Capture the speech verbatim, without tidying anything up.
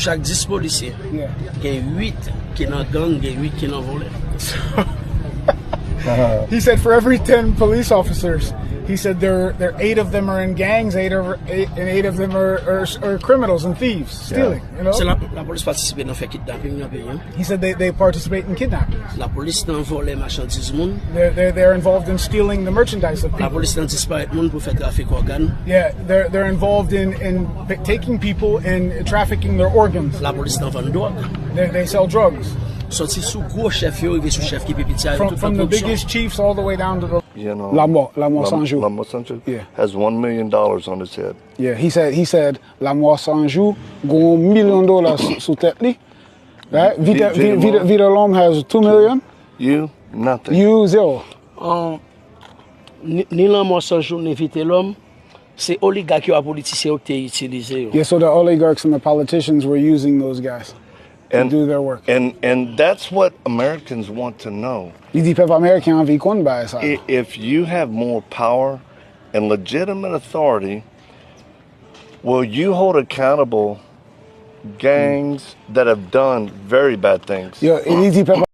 Chak dis polisye, Yeah. Gen uit ki nan gang, gen uit ki nan vòlè. He said for every ten police officers, he said there there eight of them are in gangs, eight of eight, and eight of them are, are, are criminals and thieves, stealing. You know, Se la, lapolis patisipe nan fè kidnaping nan peyi an. He said they, they participate in kidnappings. Lapolis nan vòlè machandiz moun. They're, they're they're involved in stealing the merchandise of people. Lapolis nan disparèt moun pou fè trafik ògàn. Yeah, they're they're involved in in p- taking people and trafficking their organs. Lapolis nan vann dwòg. They, they sell drugs. Soti sou gwo chèf yo, rive sou chèf ki pi piti a yo, From tout from fè the koripsyon. Biggest chiefs all the way down to the You know, La mort, la mort sans jour. La mort sans jour Yeah. has one million dollars on his head. Yeah, he said he said la mort sans jour, gon milyon dola sou, sou tèt li. Right? Vita, Vita Vita, Vita, Lom. Vita Lom has two million. You nothing. You zero. An, ni, ni Lanmò San Jou, ni Vitelòm, se oligak yo a politisyen yo ki te itilize yo. Yeah, so the oligarchs and the politicians were using those guys to And- do their work. And and that's what Americans want to know. Li di pèp ameriken anvi konn bagay sa. I- If you have more power and legitimate authority, will you hold accountable gangs that have done very bad things? Yo, li di pèp